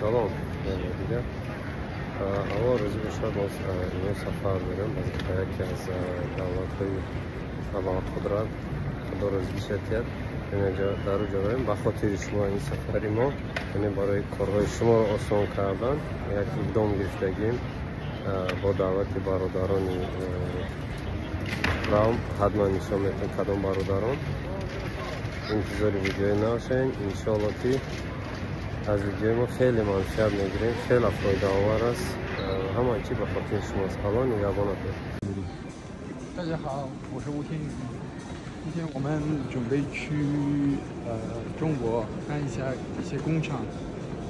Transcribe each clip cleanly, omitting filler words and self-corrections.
Салом. Дигар Аллоҳ розӣ бошад, боз имрӯз сафар дорем ба яке аз давлатҳои абарқудрат. Худо розӣ бошад, дар ӯ ҷо ба хотири шумо ин сафари мо, яъне барои корҳои шуморо осон кардан як иқдом гирифтагим бо даъвати бародарони Раум. Ҳатман нишон метем кадом бародарон. Интизори видеои набошед, иншоалло ки аз видеои мо хеле манфиат мегирем, хеле фоидаовар аст. Ҳама чӣ ба хотири шумост. Аллоҳ нигаҳбонатон. 大家好，我是吴天宇。今天我们准备去中国看一下一些工厂，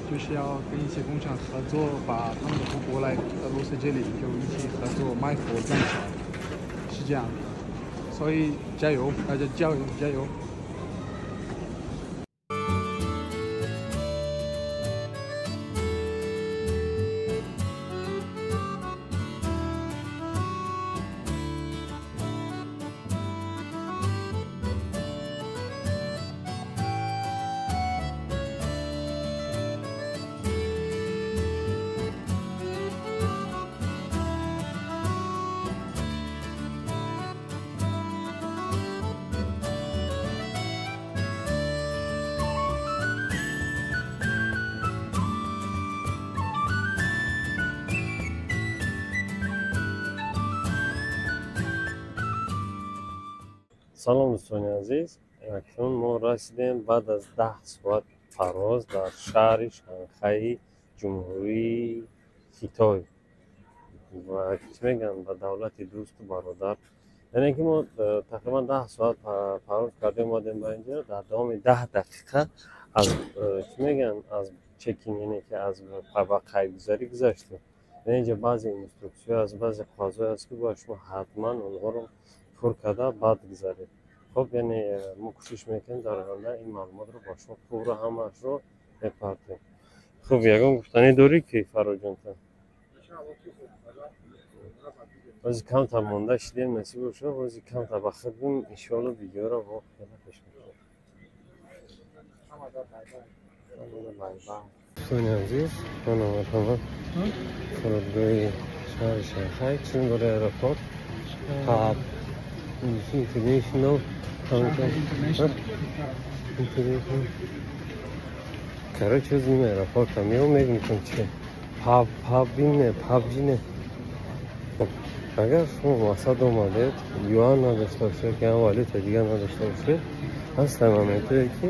就是要跟一些工厂合作，把他们的货过来俄罗斯这里，就一起合作卖货赚钱，是这样的。所以加油，大家加油加油！ Салом, дӯстони азиз. Акнун мо расидем баъд аз 10 соат парвоз дар шаҳри Шанхайи Ҷумҳурии Хитой ва чӣ мегӯянд, ба давлати дӯсту бародар. Яъне ки мо тақрибан 10 соат парвоз кардем, омадем ба инҷо, дар давоми 10 дақиқа аз чӣ мегӯянд, аз check-in, яъне ки аз ба қайдгузарӣ гузаштем. Яъне инҷо баъзе инструксияҳо аст, баъзе қоғазҳое аст, ки бояд шумо ҳатман онҳоро пур карда баъд гузаред. Хоб, яъне мо кӯшиш мекунем дар оянда ин маълумотро ба шумо пурра ҳамаашро мепартем. Хуб, ягон гуфтанӣ дорӣ ки, Фарроҷонта? Ҳозир камтар монда шидем, насиб бошад, ҳозир камтар ба худ бим, иншоалло видеоро бо хела пеш мекунем. Дӯстони азиз, ман омадам фурудгоҳи шаҳри Шанхай, чун дора аэропорт Паб International. International. Короче, аз ин аэропорта меом, мегӯм чи паб пабине пабҷине. Агар шумо мақсад омадед, юан надошта бошед, ки валюта дигар надошта бошед, ҳастан моментое ки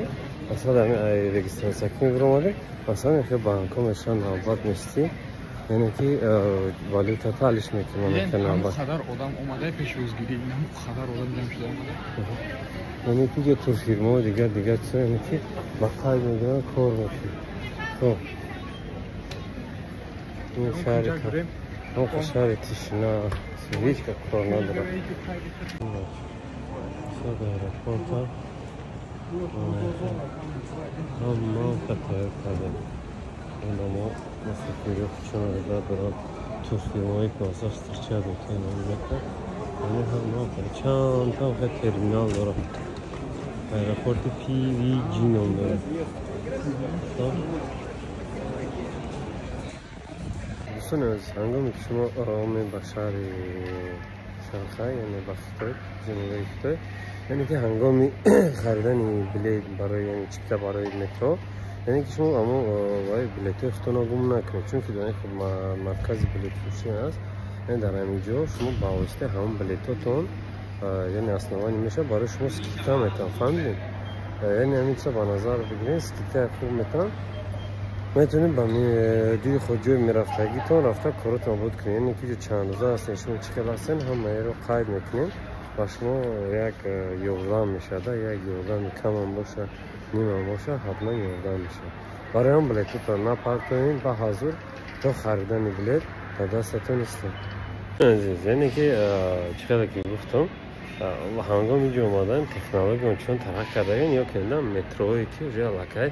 масалан ҳамин регистратсия ки мебиромадед, масалан яке банкҳо мешаванд, навбат мешти, яъне ки валюта талиш мекунанд. Қадар одам омада пешвозгирӣ, қадар одам ҷамъ шуда омада. Яъне ки ҷо турфирмао дигар дигар чизо, яъне ки ба қайд мегиранд, кор мекунанд. Хоб, ин шаҳри шаҳри тишина, ҳеҷ ка кор надорад. Шуд аэропорта ҳама тайёр кардем. Одамо мусофири худшонро дида доранд, турфирмаое ки масалан встречать мекунанд, мекунанд. Яъне ҳама чандта хел терминал дорад. Аэропорти PVG ном дорад. Дӯстони азиз, ҳангоме ки шумо омед ба шаҳри Шанхай, яъне ба Хитой, Ҷумҳурии Хитой, яъне ки ҳангоми харидани билет барои, яъне чипта барои метро, яъне ки шумо амо билетҳои худтонро гум накунед, чунки донед худ маркази билетфурӯшӣ аст. Яъне дар ҳамин ҷо шумо ба воситаи ҳамон билетотон, яъне основание мешавад барои шумо, скидка метавон, фаҳмидед? Яъне ҳамин чиза ба назар бигиред, скидка хуб метавон, метавонед ба дили худ ҷои мерафтагитон рафта коротон обод кунед. Яъне ки чанд рӯза ҳастед, шумо чӣ хел ҳастед, ҳамаеро қайд мекунед ва шумо як ёрдам мешавад, як ёрдами камам бошад, нимам бошад, ҳатман ёрдам мешавад. Барои ҳам билетотро напартоед, ба ҳазур то харидани билет дар дастатон истед. Азиз, яъне ки чӣ хеле ки гуфтам, ҳангоми ҷо омадан технология ончунон тараққӣ кардаган, ё ки метроое ки уже аллакай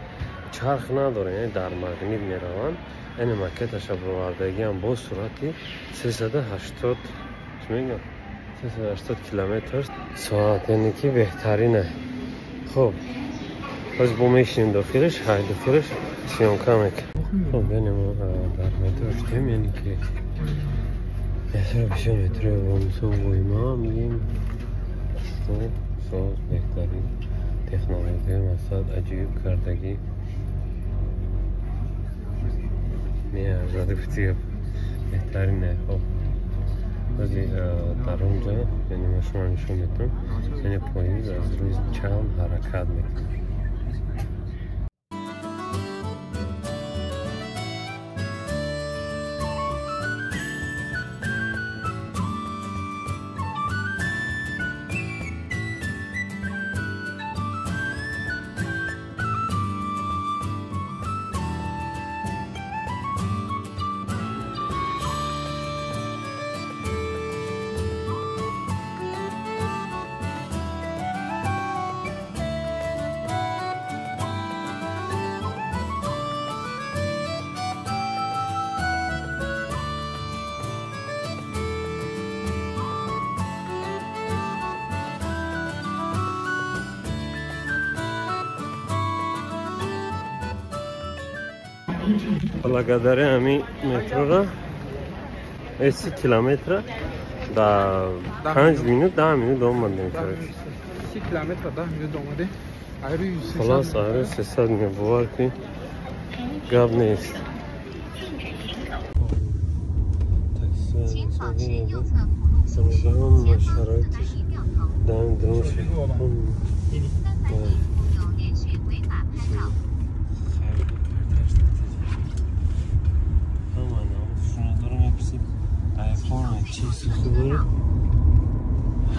чарх надоранд, яъне дар магнит мераванд, яъне макеташа бировардагиам бо суръати 380, чӣ мегӯям, 380 километр соат, яъне ки беҳтарина. Хуб, ҳозир бо мешинем дохилаш, ҳай дохилаш. съёмка мекунем. Хоб, яъне мо дар метро шудем, яъне ки метро бисёр метрои мисол воима мегӯем, соз беҳтарин технология, мақсад аҷоиб кардагӣ меарзад, гуфти беҳтарин. Хоб, бози дар он ҷо, яъне ма шумо нишон медиҳам, яъне поезд аз рӯи чанд ҳаракат мекунад. Благодаря ами метрора 30 километра да 5 минут 10 минут омадем, короче. 30 километра 10 минут омадем. Халас, айрӯи 300 минут, бовар кунед, гап нест. Шароитиш даим дурум.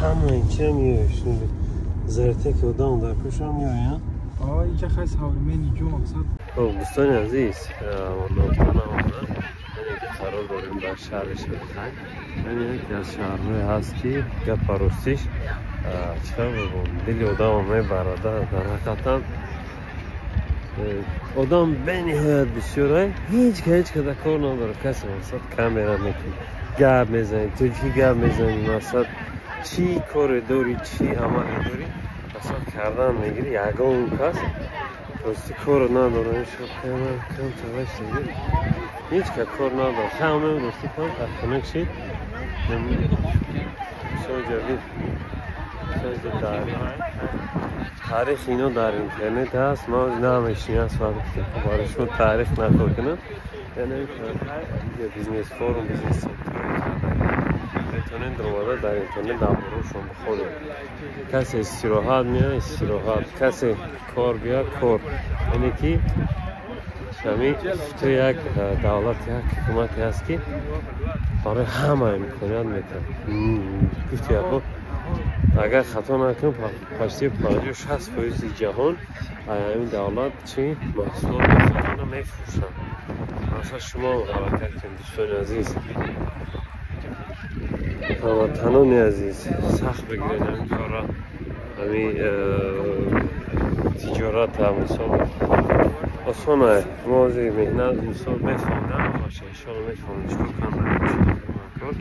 Ҳамаи чиа меояд, зарте ки одам дар пешам меояд. Хоб, дӯстони азиз, яъне ки қарор дорем дар шаҳри Шанхай. Яъне яке аз шаҳрҳое ҳаст, ки гапа ростиш чӣ бигӯм, дили одамо мебарада. Дар ҳақиқатан одам бениҳоят бисёра, ҳеҷ ка ҳеҷ када кор надорад. Касе мақсад камера мекунад, гап мезанӣ, тоҷикӣ гап мезанӣ, мақсад чӣ коре дорӣ, чӣ амале дорӣ, мақсад кардан мегирӣ. Ягон кас рости корро надорад. Ҳеҷ ка кор надорад. Ҳамаем рости кам хунук шид. Таърих ино дар интернет ҳаст, ман намешинасам, барои шумо таърих нақл кунам. Яъне бизнес форум, бизнес центр метавонед омада дар интернет дар бораашон бихонед. Касе истироҳат меояд, истироҳат, касе кор биёяд, кор. Яъне ки ҳамин то як давлат, як ҳукумате ҳаст, ки барои ҳама имконият медиҳад. Гуфти яко, агар хато накунам, почти 50-60% ҷаҳон ҳамин давлат чӣ маҳсулот мехаранд, мефурӯшанд. Масалан, шумо ҳаракат кунед, дӯстони азиз, ҳамватанони азиз, сахт бигиред ҳамин корро, ҳамин тиҷората. Мисол осон ай, мо ҳозир меҳнат мисол мефаҳмем, ҳамаша иншоалло мефаҳмем чӣ кор кунам, кор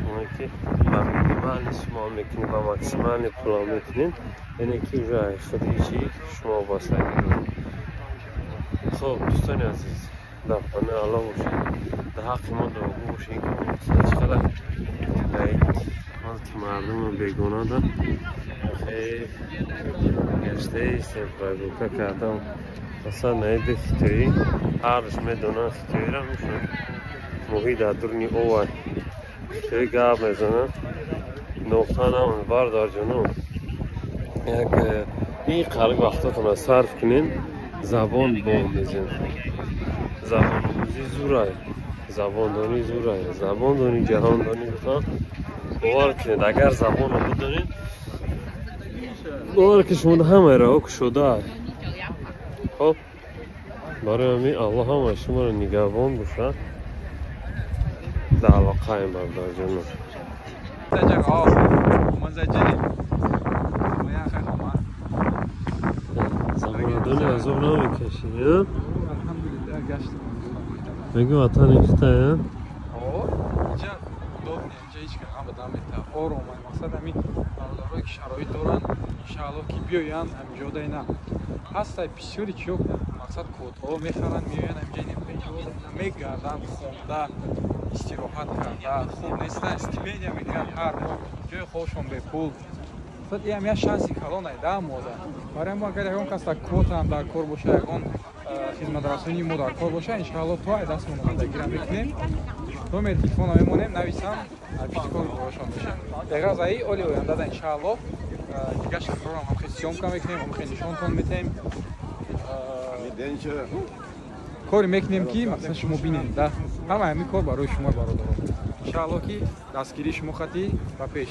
оне ки ба минимальный сума мекунем, ба максимальный пула мекунем, яъне ки уже худи чӣ шумо вобастагӣ доред. Хоб, дӯстони азиз, дар паноҳи Аллоҳ бошед, дар ҳаққи мо дуогӯ бошед. Ин чӣ қадар ки мардумро бегона да хеле гаштаистем, прогулка кардам. Масалан, наиди хитоӣ ҳардуш медонанд, хитоиро мешавад моҳӣ дар дуруни овай хитоӣ гап мезанад. Нуқта намонд, бародарҷоно, як ин қариб вақтотонро сарф кунед, забон биомӯзед. Забономӯзӣ зӯрай, забондонӣ зӯрай, забондонӣ ҷаҳондонӣ гуфтам. Бовар кунед, агар забонро бидонед, бовар ки шумо ҳамаи роҳ кушода. Хоб, барои ҳамин Аллоҳ ҳамаи шуморо нигаҳбон бошад. Дар алоқаем, бародарҷоно. 大家好，我们在这里，怎么样？还好吗？ Забондонӣ азоб намекашӣ? Алҳамдулиллаҳ, гаштем. Мегӯ ватани Хитай? Инҷа удобно, инҷа ҳеҷ кас ғам намета. Ором, мақсад ҳамин бародарое ки шароит доранд, иншааллоҳ ки биёянд ҳаминҷода ина. Ҳастай бисёри чиё. Мақсад, квотаҳо мехаранд, меоянд ҳаминҷа, мегарданд, хонда, истироҳат карда, хуб нестанд, стипендия мегиранд ҳар моҳ, ҷои хобшон бепул. Ям як шанси калон ай да мода. Барои мо агар ягон кас дар квотаам дар кор боша, ягон хизматрасонии мо дар кор боша, иншаалло, то ай дастмон омадагира мекунем. Номери телефона мемонем, нависам, пишти кор борошон меша. Беғараз аи оли ояндада, иншаалло, дигар шаҳрорам ҳам съёмка мекунем, ҳам нишонтон метаҳем. Коре мекунем, ки масалан шумо бинед да. Ҳама ҳамин кор барои шумо, бародарон. Иншаалло, ки дастгирии шумо хати ба пеш.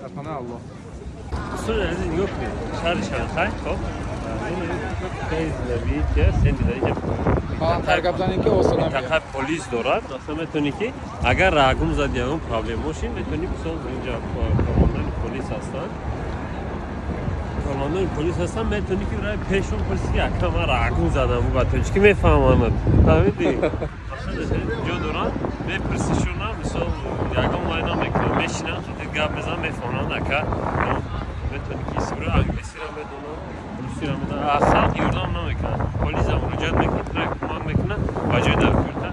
Дар паноҳи Аллоҳ. Дӯстони азиз, нигоҳ кунед, шаҳри Шанхай. Хоб, минтақа полис дорад. Масалан, метавонӣ, ки агар раҳгум зади, ягон проблем боши, метавонӣ, мисол, инҷа кормандони полис ҳастанд, кормандони полис ҳастанд, метавонӣ, ки раи пешон пурси, ки ака, ман раҳгум задам, ба тоҷикӣ мефаҳманд, фаҳмидӣ? Ҷо доранд, мепурсишона, мисол, ягон вай намекунанд, мешинанд, гап мезананд, мефаҳмонанд. Ака, метавонӣ, ки сура англисиро медонанд, русиро медонанд, халқ ёрдам намекунанд, полисам муроҷиат мекунад, тура кӯмак мекунад, ба ҷои дар курта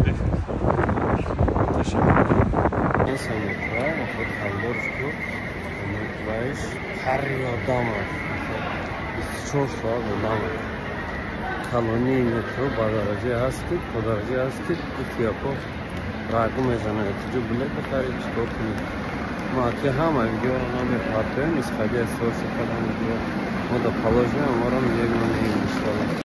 мефиристад. Ташаккур. Вайш пари одам аст, 24 соат одам аст. Калонии метро ба дараҷае ҳаст, ки то дараҷае ҳаст, ки гуфти рагу мезанад, куҷо билет бихарӣ, чӣ кор кунӣ. Ма ки ҳама видеоро намепартоем, исходя из того, что когда видео мо да положим, аморо мемонем, иншоалло.